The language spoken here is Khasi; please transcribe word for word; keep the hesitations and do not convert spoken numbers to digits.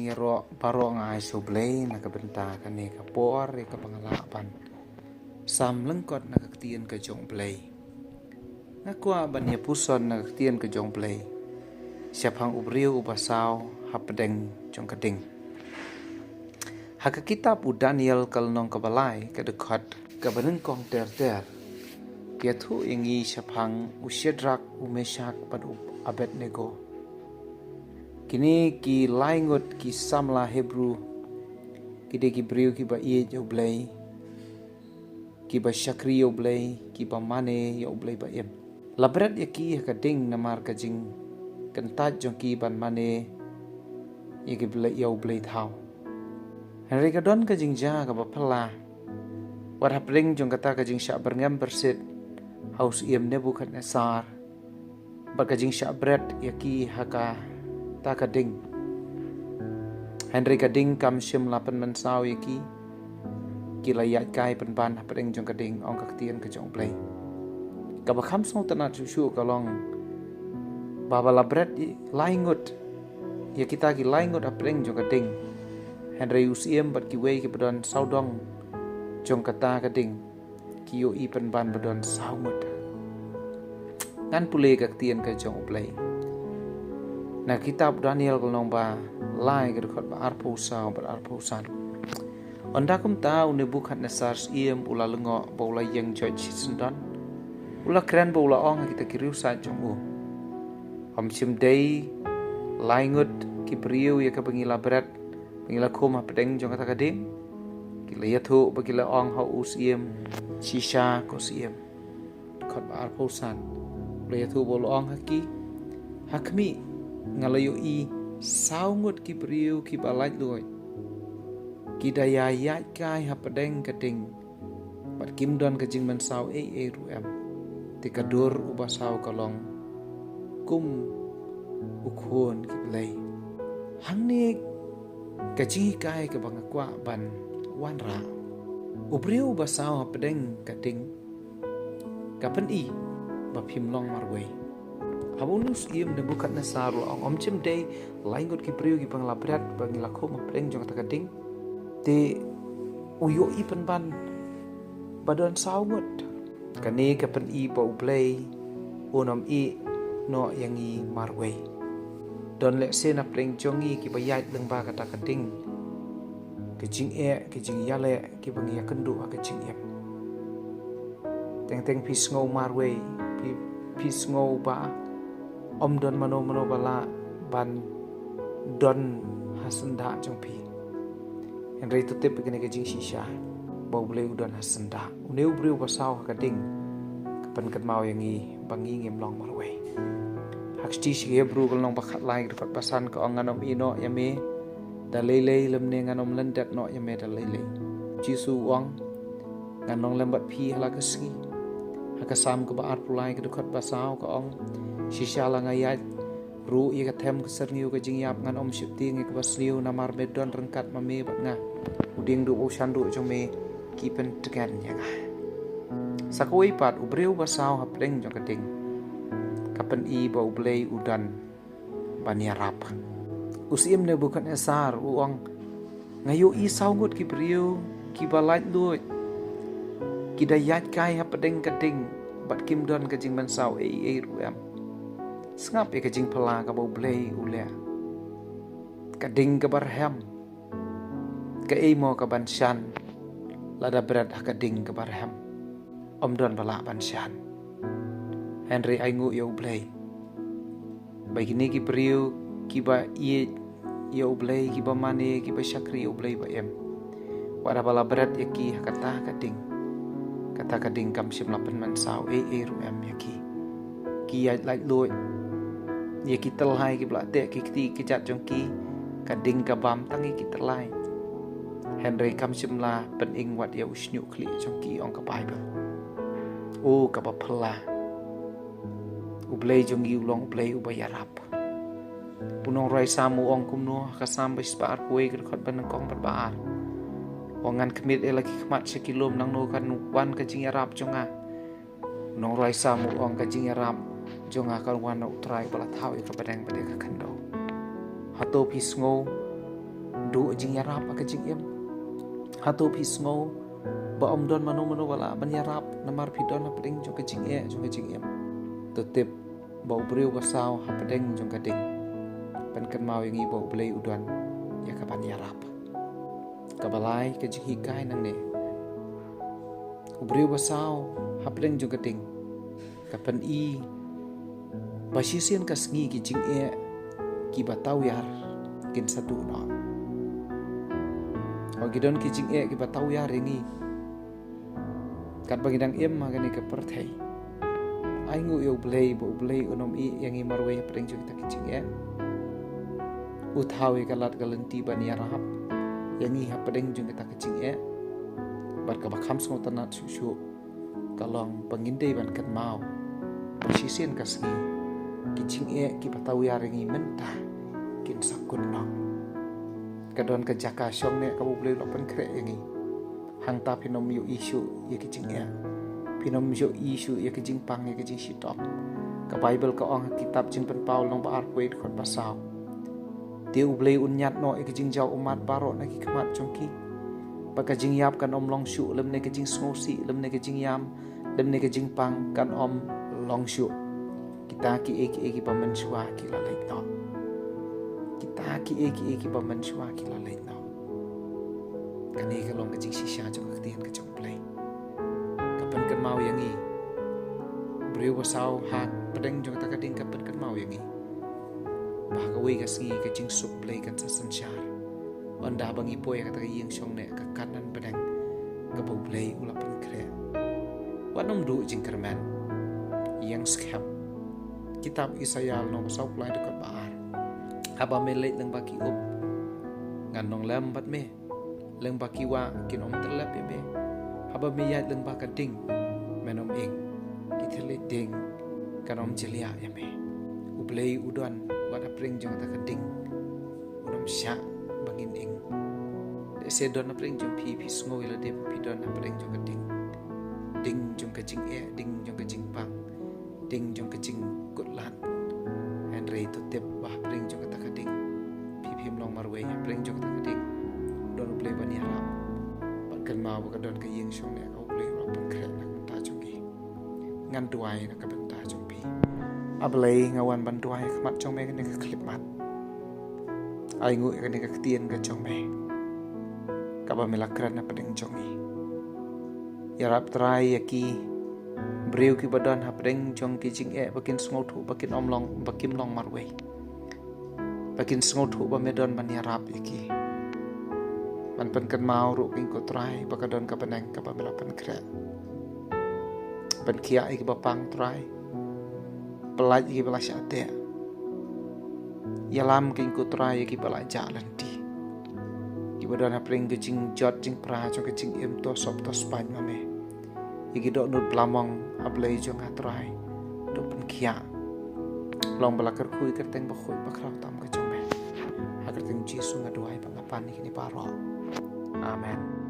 Ïaroh baroh nga ai sha U Blei na ka bynta kane ka por ïa kaba nga lah ban sam lyngkot na ka ktien ka jong U Blei. Nga kwah ban ïa puson na ka ktien ka jong U Blei shaphang u briew uba saw hapdeng jong ka ding. Ha ka kitab u Daniel ka lynnong kaba lai ka dkhot kaba nyngkong ter ter, ka ïathuh ïa ngi shaphang u Shadrak, u Meshak bad u Abednego. Kine ki lai ngut ki samla Hebru ki dei ki briew kiba ïeit ïa U Blei, kiba shakri ïa U Blei, kiba mane ïa U Blei ba im. La bret ïa ki ha ka ding namar ka jingkyntait jong ki ban mane ïa ki Blei, ïa U Blei thaw. Hynrei ka don ka jingjia kaba phylla. Wat hapdeng jong kata ka jingshah byrngem byrsit ha u syiem Nebukhadnessar bad ka jingshah bret ïa ki ha kata ka ding. Hynrei ka ding kam shym la pynmynsaw ïa ki. Ki la ïaid kai pynban hapdeng jong ka ding, ong ka ktien ka jong U Blei. Kaba kham sngewtynnat shuh shuh ka long ba haba la bret lai ngut ïa kita ki lai ngut hapdeng jong ka ding, hynrei u syiem bad kiwei kiba don sawdong jong kata ka ding ki ïohi pynban ba don saw ngut. Ngan pule ka ktien ka jong U Blei na kitab Daniel ka lynnong ba lai ka dkhot ba arphew saw bad arphew san. Ynda kumta u Nebukhadnessar syiem u la lyngngoh bad u la ïeng joit shisyndon. U la kren bad u la ong ha kita ki riewsaid jong u, Ym shym dei lai ngut ki briew ïa kiba ngi la bret ba ngi la khum hapdeng jong kata ka ding? Ki la ïathuh bad ki la ong ha u syiem, Shisha ko syiem. Dkhot ba arphew san. U la ïathuh bad u la ong ha ki, Ha khmih, nga la ïohi saw ngut ki briew kiba laitluid ki da ïaid kai hapdeng ka ding bad kim don ka jingmynsaw ei ei ruh em. Te ka dur uba saw ka long kum u khun ki blei. Hangne ka jinghikai kaba nga kwah ban wanrah. U briew uba saw hapdeng ka ding ka pyni ba phim long marwei. Haba une u syiem Nebukhadnessar u la ong, Ym shym dei lai ngut ki briew kiba nga la bret ba ngi la khum hapdeng jong kata ka ding? Te u ïohi pynban ba don saw ngut. Kane ka pyni ba U Blei un ym ïeh noh ïa ngi marwei. Don lehse napdeng jong ngi kiba ïaid lyngba kata ka ding, ka jingeh, ka jingïaleh kiba ngi ïakynduh ha ka jingim. Teng teng phi sngew marwei, phi, phi sngew ba ym don mano mano ba lah ban don ha syndah jong phi. Hynrei to tip ïa kane ka jingshisha, ba U Blei u don ha syndah. Une u briew uba saw ha ka ding ka pynkynmaw ïa ngi ba ngi ngim long marwei. Ha ka shithi sha ki Hebru ka lynnong ba khatlai ka dkhot ba san ka ong, Ngan ym ïeh noh ïa me da lei lei, lymne ngan ym lyndet noh ïa me da lei lei. U Jisu u ong, Ngan long lem bad phi ha la ka sngi. Ha ka Salm kaba arphew lai ka dkhot ba saw ka ong, Shisha la nga ïaid ruh ïa ka them ka syrngiew ka jingïap, ngan ym sheptieng ïa kaba sniew, namar me don ryngkat ma me bad nga. U dieng duh bad u shan duh jong me ki pyntngen ïa nga. Sa kawei pat, u briew uba saw hapdeng jong ka ding ka pyni ba U Blei u don ban ïarap. U syiem Nebukhadnessar u ong, Nga ïohi saw ngut ki briew kiba laitluid ki da ïaid kai hapdeng ka ding bad kim don ka jingmynsaw ei ei ruh em. Sngap ïa ka jingphylla kaba U Blei u leh. Ka ding kaba rhem, kaei mo kaban shan lada bret ha ka ding kaba rhem? Ym don ba lah ban shan. Hynrei ainguh ïa U Blei ba kine ki briew kiba ïeit ïa U Blei, kiba mane, kiba shakri ïa U Blei ba im, wat haba la bret ïa ki ha kata ka ding, kata ka ding kam shym la pynmynsaw ei ei ruh em ïa ki. Ki ïaid laitluid ïa ki tyllai kiba la teh ki kti ki kjat jong ki, ka ding ka bam tang ïa ki tyllai. Hynrei kam shym la pyning wat ïa u shñiuh khlieh jong ki, ong ka Baibl. O kaba phylla. U Blei jong ngi u long U Blei uba ïarap. U nongrwai Salm u ong kumno ha ka Salm ba shispah arphew wei ka dkhot ba nyngkong bad ba ar? U ong, Ngan khmied ïa la ki khmat sha ki lum, nangno kan wan ka jingïarap jong nga? U nongrwai Salm u ong, Ka jingïarap jong nga kan wan na U Trai uba la thaw ïa ka bneng bad ïa ka khyndew. Hato phi sngew Duh jingïarap ha ka jingim. Hato phi sngew ba ym don mano mano ba lah ban ïarap namar phi don hapdeng jong ka jingeh jong ka jingim? To tip ba u briew ba saw hapdeng jong ka ding, pynkynmaw ïa ngi ba U Blei u don ïa ka ban ïarap. Kaba lai, ka jinghikai nangne. U briew ba saw hapdeng jong ka ding, ka pyni ba shisien ka sngi ki jingeh kiba tawiar kin sa duh noh. Haba ki don ki jingeh kiba tawiar ïa ngi, katba ngi dang im ha kane ka pyrthei, ai nguh ïa U Blei ba U Blei un ym ïeh ïa ngi marwei hapdeng jong kita ki jingeh. U thaw ïa ka lad ka lynti ban ïarap ïa ngi hapdeng jong kita ki jingeh. Bad kaba kham sngewtynnat shuh shuh ka long ba ngin dei ban kynmaw ba shisien ka sngi ki jingeh kiba tawiar ïa ngi mynta kin sa kut noh. Ka don ka jaka shong ne kaba U Blei u la pynkhreh ïa ngi. Hangta phin ym ïohi shuh ïa ki jingeh, phin ym ïohi shuh ïa ki jingpang, ïa ki jingshitom. Ka Baibl ka ong ha kitab Jingpynpaw lynnong ba arphew wei dkhot ba saw: Te U Blei un ñiad noh ïa ki jingjaw ummat baroh na ki khmat jong ki, ba ka jingïap kan ym long shuh, lymne ka jingsngewsih, lymne ka jingïam, lymne ka jingpang kan ym long shuh. Kita kiei kiei kiba mynshuwa ki la leit noh. Kita kiei kiei kiba mynshuwa ki la leit noh. Kane ka long ka jingshisha jong ka ktien ka jong U Blei. Ka pynkynmaw ïa ngi. Briew ba saw hapdeng jong kata ka ding ka pynkynmaw ïa ngi ba ha kawei ka sngi ka jingsuk Blei kan sa synshar. Ynda ba ngi poi ha kata ka ïing shong ne ka kynhun bneng kaba U Blei u la pynkhreh. Wat nym duh jingkyrmen. Ïeng skhem. Kitab Isaïah lynnong ba saw phew lai dkhot ba ar: Haba me leit lyngba ki up, ngan nonglem bad me. Lyngba ki wah, kin ym tyllep ïa me. Haba me ïaid lyngba ka ding, men ym ing. Ki thylliej ding kan ym jylliew ïa me. U Blei u don wat hapdeng jong kata ka ding. Un ym shah ba ngin ing. Lehse don hapdeng jong phi, phi sngew ïa lade phi don hapdeng jong ka ding. Ding jong ka jingeh, ding jong ka jingpang, ding jong ka jingkut lad. Hynrei to tip ba hapdeng jong kata ka ding, phi phim long marwei. Hapdeng jong kata ka ding don U Blei ban ïarap. Bad kynmaw ba ka don ka ïing shong ne kaba U Blei u la pynkhreh na ka bynta jong ngi. Ngan duwai na ka bynta jong phi. A Blei, nga wan ban duwai ha khmat jong me kane ka khyllipmat. Ai nguh ïa kane ka ktien ka jong me kaba me la kren hapdeng jong ngi. Ïarap Trai ïa ki briew kiba don hapdeng jong ki jingeh ba kin sngewthuh ba kin ym long, ba kim long marwei. Ba kin sngewthuh ba me don ban ïarap ïa ki. Ban pynkynmaw ruh ïa ngi ko Trai ba ka don ka bneng kaba me la pynkhreh. Pynkhiah ïa kiba pang Trai. Pyllait ïa kiba la shah teh. Ïalam ïa ngi ko Trai ïa kiba la jah lynti. Kiba don hapdeng ka jingjot jingpra jong ka jingim, to sop to spaiñ ma me. Ïa ki dohnud blamong, A Blei jong nga Trai, to pynkhiah. Long ba la kyrkhu ïa ka kyrteng bakhuid bakhraw tam ka jong me. Ha ka kyrteng Jisu nga duwai bad nga pan ïa kine baroh. Amen.